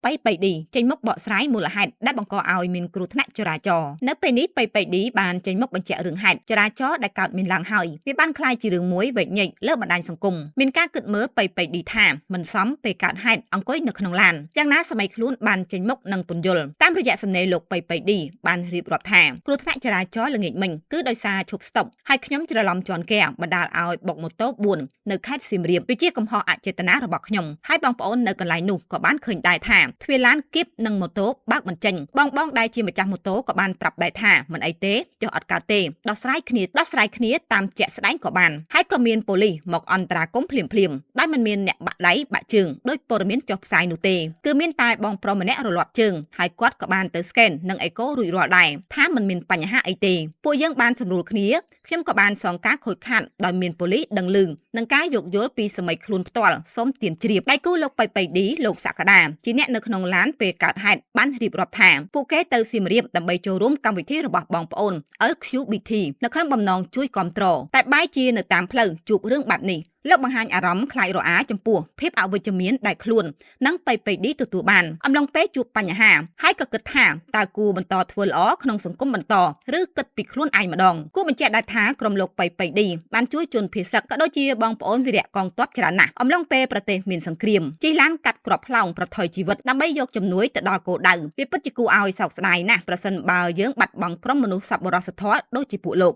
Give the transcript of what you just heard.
ប៉ីប៉ីឌីចេញមុខបកស្រាយមូលហេតុដែលបង្កឲ្យមានគ្រោះថ្នាក់ចរាចរណ៍នៅពេលនេះប៉ីប៉ីឌីបានចេញមុខបញ្ជាក់រឿងហេតុចរាចរណ៍ដែលកើតមានឡើងហើយវាបានក្លាយជារឿងមួយវែកញែកលើបណ្ដាញសង្គមមានការគិតមើលប៉ីប៉ីឌីថាមិនសមពេលកើតហេតុអង្គុយនៅក្នុងឡានយ៉ាងណាសម័យខ្លួនបានចេញមុខនិងពន្យល់តាមរយៈសំណេរលោកប៉ីប៉ីឌីបានរៀបរាប់ថាគ្រោះថ្នាក់ចរាចរណ៍ល្ងាចមិញគឺដោយសារឈប់ស្តុបហើយខ្ញុំច្រឡំជាន់គែបណ្ដាលឲ្យបុកម៉ូតូ4នៅខេត្តសៀមរាបវាជាកំហុសអចេតនារបស់ខ្ញុំហើយបងប្អូននៅកន្លែងនោះក៏បានឃើញដែរថាទ្វារឡានគៀបនិងម៉ូតូបើកមិនចេញបងបងដែលជាម្ចាស់ម៉ូតូក៏បានប្រាប់ដែរថាមិនអីទេចុះអត់កើតទេដោះស្រាយគ្នាដោះស្រាយគ្នាតាមជាក់ស្ដែងក៏បានហើយក៏មានប៉ូលីសមកអន្តរាគមន៍ភ្លាមភ្លាមៗដោយមិនមានអ្នកបាក់ដៃបាក់ជើងដោយព័ត៌មានចុះផ្សាយនោះទេគឺមានតែបងប្រុសម្នាក់រលាត់ជើងហើយគាត់ក៏បានទៅស្កេននិងអេកូរួចរាល់ដែរថាមិនមានបញ្ហាអីទេពួកយើងបានសម្រួលគ្នាខ្ញុំក៏បានសងការខូចខាតដោយមានប៉ូលីសដឹងឮនឹងការយោគយល់ពីសម័យខ្លួនផ្ទាល់សូមទានជ្រាបដៃគូលោកប៉ៃប៉ៃឌីលោកសក្តាជាអ្នកនៅក្នុងឡានពេលកើតហេតុបានរៀបរាប់ថាពួកគេទៅសៀមរាបដើម្បីចូលរួមកម្មវិធីរបស់បងប្អូន LQBT នៅក្នុងបំណងជួយគាំទ្រតែបែរជានៅតាមផ្លូវជួបរឿងបែបនេះលោកបង្ហាញអារម្មណ៍ខ្លាចរអាចំពោះភាពអវិជ្ជមានដែលខ្លួននិងប៉ៃប៉ៃឌីទទួលបានអំឡុងពេលជួបបញ្ហាហើយក៏គិតថាតើគួរបន្តធ្វើល្អក្នុងសង្គមបន្តឬគិតពីខ្លួនឯងម្ដងគួរបញ្ជាក់ដែរថាក្រុមលោកប៉ៃប៉ៃឌីបានជួយជនភៀសសឹកក៏ដូចជាបងប្អូនវីរៈកងទ័ពច្រើនណាស់អំឡុងពេលប្រទេសមានសង្គ្រាមជិះឡានកាត់គ្រាប់ផ្លោងប្រថុយជីវិតដើម្បីយកជំនួយទៅដល់គោលដៅវាពិតជាគួរឲ្យសោកស្ដាយណាស់ប្រសិនបើយើងបាត់បង់ក្រុមមនុស្សសប្បុរសធម៌ដូចជាពួកលោក។